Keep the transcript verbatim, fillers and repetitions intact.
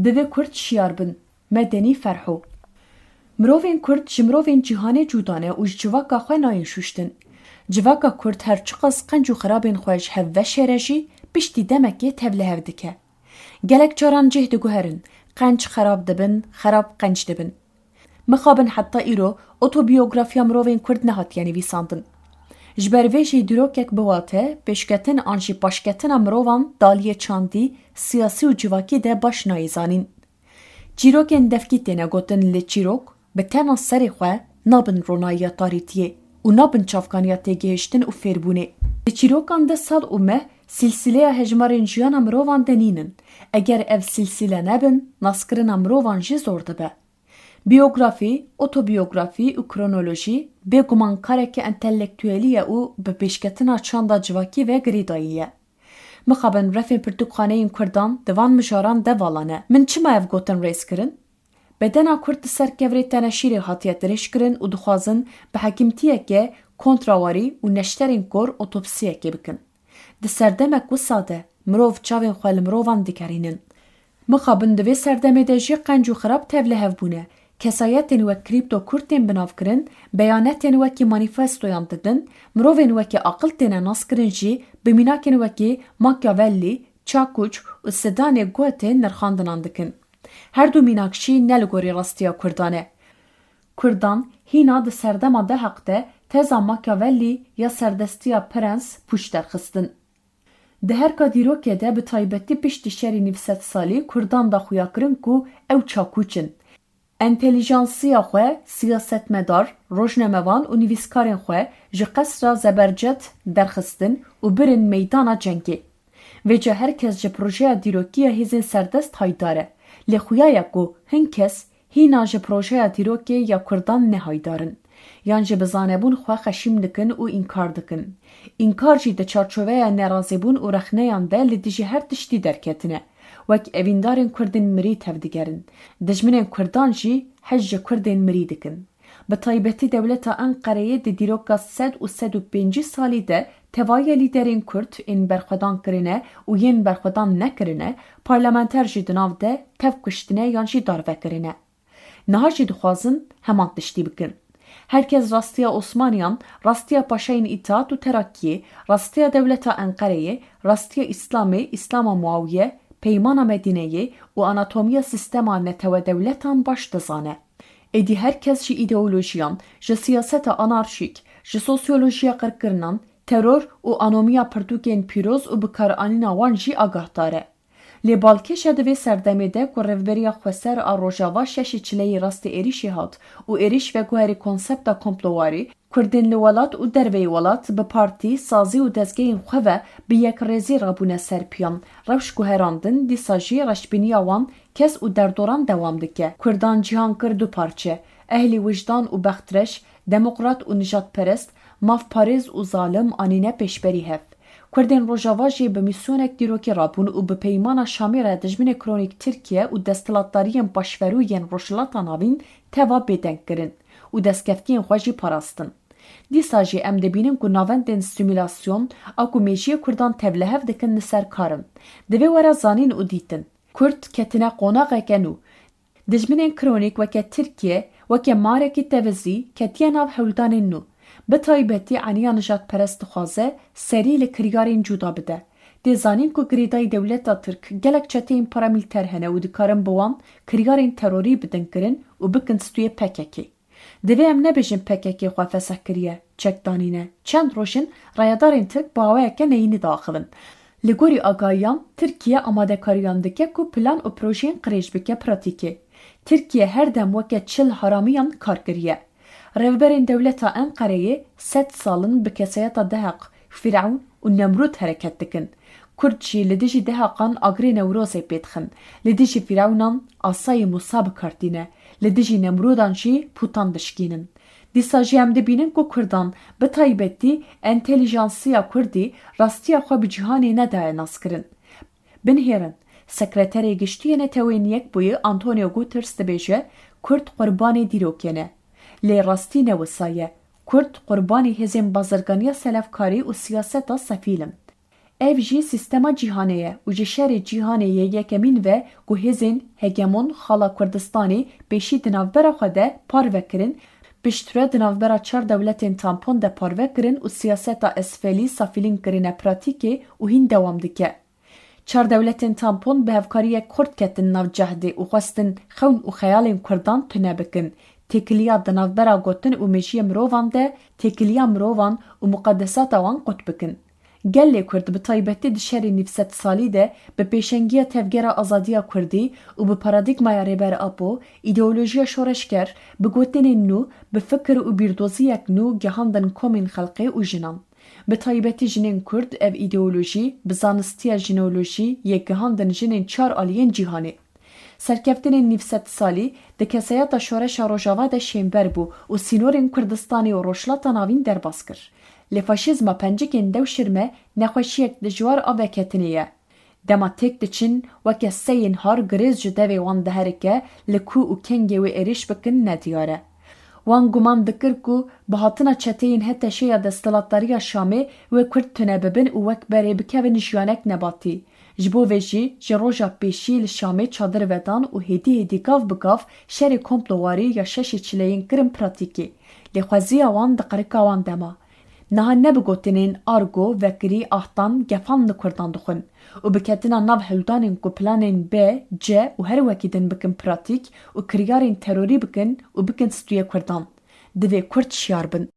Divê Kurd şiyar bin. Medenî Ferho. Mirovên Kurd ji mirovên cîhanê cuda ne û ji civaka xwe nayên şuştin. Civaka Kurd her çiqas qenc û xerabên xwe ji hev veşêre jî, piştî demekê tevlihev dike. Gelek caran cih diguherin, qenc xerab dibin, xerab qenc dibin. Mixabin heta îro otobiyografiya mirovên Kurd nehatiye nivîsandin. Ji ber vê jî dîrokek bi wate, pêşketin an jî paşketina mirovan di aliyê çandî, siyasî û civakî de baş nayê zanîn. Çîrokên devkî têne gotin, lê çîrok bi tena serê xwe nabin ronayiya tarîtiyê û nabin çavkaniya têgihiştin û fêrbûnê. Di çîrokan de sal û meh sîlsîleya hejmarên jiyana mirovan de nînin. Eger ev sîlsîle nebin, naskirina mirovan jî zor dibe. Biyografî, otobiyografî û kronolojî bêguman kareke entelektuelî ye û bi pêşketina çanda civakî ve girêdayî ye. Mixabin refên pirtûkxaneyên Kurdan di van mijaran de vala ne. Min çima ev gotin rêz kirin? Bedena Kurd di ser kevirê teneşîrê hatiye dirêjkirin û dixwazin bi hekimtiyeke kontrawarî û neşterên kor otopsiyekê bikin. Di serdemek wisa de mirov çavên xwe li mirovan digerînin. Mixabin di vê serdemê de jî qenc û xirab tevlihev bûne. Kesayetên wek krîpto Kurd tên binavkirin, beyanetên wekî manîfestoyan didin, mirovên wekî aqil têne naskirin jî bi mînakên wekî Machiavelli, Çakûç û Sedanê guh tên nirxandinan dikin. Her du mînak jî ne li gorî rastiya Kurdan e. Kurdan hîna di serdema dehaq de teza Machiavelli ya serdestiya perens pûç derxistin. Di herka dîrokê de bi taybetî piştî şerê nîvsed salî Kurdan da xuyakirin ku ew çakûç in. Entelijansiya xwe siyasetmedar, rojnamevan û nivîskarên xwe ji qesra Zebercet derxistin û birin meydana cengê. Vêca her kes ji projeya dîrokî ya hêzên serdest haydar e. Lê xuya ye ku hin kes hîna ji projeya dîrokê ya Kurdan ne haydar in. Yan jî bi zanebûn xwe xeşîm dikin û înkar dikin. Înkar jî di çarçoveya nerazîbûn û rexneyan de li dijî her tiştî derketine. Wek evîndarên Kurdên mirî tevdigerin. Dijminên Kurdan jî hej ji Kurdên mirî dikin. Bi taybetî dewleta Enqereyê di dîroka sed û sed û pêncî salî de tevahiya lîderên Kurd ên berxwedan kirine û yên berxwedan nekirine, parlamenter jî di nav de tev kuştine yan jî darve kirine. Niha jî dixwazin heman tiştî bikin. Her kes rastiya Osmaniyan, rastiya paşayên Îtaat û Terakiyê, rastiya dewleta Enqereyê, rastiya Îslamê, Îslama Muawiye, peymana Medîneyê û anatomiya sîstema netewe dewletan baş dizane. Êdî her kes ji îdeolojiyan, ji siyaseta anarşîk, ji sosyolojiya qirkirinan, teror û anomiya pirtûkên pîroz û bikaranîna wan jî agahdar e. Lê balkêş e di vê serdemê de ku Rêvberiya Xweser a Rojava şeşê çileyê rastî êrîşê hat û êrîş veguherî konsepta komplowarî, Kurdên li welat û derveyî welat bi partî, sazî û dezgehên xwe ve bi yekrêzî rabûne ser piyan, rewş guherandin, dîsa jî reşbîniya wan kes û derdoran dewam dike. Kurdan cîhan kir du parçe, ehlî wijdan û bextreş, demokrat û nijadperest, mafparêz û zalim anîne pêşberî hev. Kurdên Rojava jî bi mîsyonek dîrokî rabûn û bi peymana Şamê re dijminê kronîk Tirkiye û desthilatdariyên paşverû yên Rojhilata Navîn teva bêdeng kirin û destkeftiyên xwe jî parastin. Dîsa jî em dibînin ku navendên stîmûlasyon a ku mêjiyê Kurdan tevlihev dikin li ser kar in. Divê were zanîn û dîtin. Kurd ketine qonaxeke nû. Dijminên kronîk weke Tirkiye, weke marekî tevizî ketiye nav hewldanên nû. Bi taybetî eniya nijadperest dixwaze serî li kiryarên cuda bide. Tê zanîn ku girêdayî dewleta Tirk gelek çeteyên paramîlter hene û dikarin bi wan kiryarên terorî bidin kirin û bikin stûyê P K K. Divê em nebêjin P K K xwe feseh kiriye, çek danîne. Çend roj in rayedarên Tirk bi awayeke neyînî diaxivin. Li gorî agahiyan, Tirkiye amadekariyan dike ku plan û projeyên qirêj bike pratîkê. Tirkiye her dem weke çil haramiyan kar kiriye. Rêvberên dewleta Enqereyê sed sal in bi kesayeta Dehaq, Fîrewn û Nemrûd hereket dikin. Kurd jî li dijî Dehaqan agirê Newrozê pê dixin, li dijî Fîrewnan asayê Mûsa bi kar tîne, li dijî Nemrûdan jî pûtan dişkînin. Dîsa jî em dibînin ku Kurdan, bi taybetî entelijansiya Kurdî, rastiya xwe bi cîhanê nedaye naskirin. Binihêrin, Sekreterê Giştî yê Neteweyên Yekbûyî Antonio Guterres dibêje, Kurd qurbanê dîrokê ne. Lê rastî ne wisa ye. Kurd qurbanê hêzên bazirganiya selefkarî û siyaseta sefîl in. Ev jî sîstema cîhanê ye û ji şerê cîhanê yê yekemîn ve ku hêzên hegemon xala Kurdistanê pêşî di navbera xwe de parve kirin, piştre di navbera çar dewletên tampon de parve kirin û siyaseta esfelî safîlîn kirine pratîkê û hîn dewam dike. Çar dewletên tampon bi hevkariyek xurt ketin nav cehdê û xwestin xewn û xeyalên Kurdan tune bikin, têkiliya di navbera gotin û mejiyê mirovan de, têkiliya mirovan û muqedesata wan qut bikin. Gelê Kurd bi taybetî di şerê nîvsed salî de bi pêşengiya tevgera azadiya Kurdî û bi paradîgmaya Rêber Apo, îdeolojiya şoreşger, bi gotinên nû, bi fikir û bîrdoziyek nû gihandin komên xelkê û jinan. Bi taybetî jinên Kurd ev îdeolojî bi zanistiya jinolojî yê gihandin jinên çar aliyên cîhanê. Serkeftinên nîvsed salî di kesayeta şoreşa Rojava de şênber bû û sînorên Kurdistanê û Rojhilata Navîn derbas kir. Lê faşîzma pencikên dewşirme nexweşiyek dijwar a veketinê ye. Dema têk diçin, weke seyên har girêz ji devê wan diherike, li ku û kengê wê êrîş bikin nediyar e. Wan guman dikir ku bi hatina çeteyên HTŞ'ê ya desthilatdariya Şamê wê Kurd tune bibin û wek berê bikevin jiyanek nebatî. Ji bo vê jî ji roja pêşî li Şamê çadir vedan û hêdî hêdî gav bi gav şerê komplowarî ya şeşê çileyên kirin pratîkê. Lê xweziya wan di qirika wan de ma. Niha ne bi gotinên argo, vekirî, ahtan, gefan li Kurdan dixwin û bi ketina nav hildanên ku planên B, C û her wekî din bikin pratîk û kiryarên terorî bikin û bikin stûyê Kurdan. Divê Kurd şiyar bin.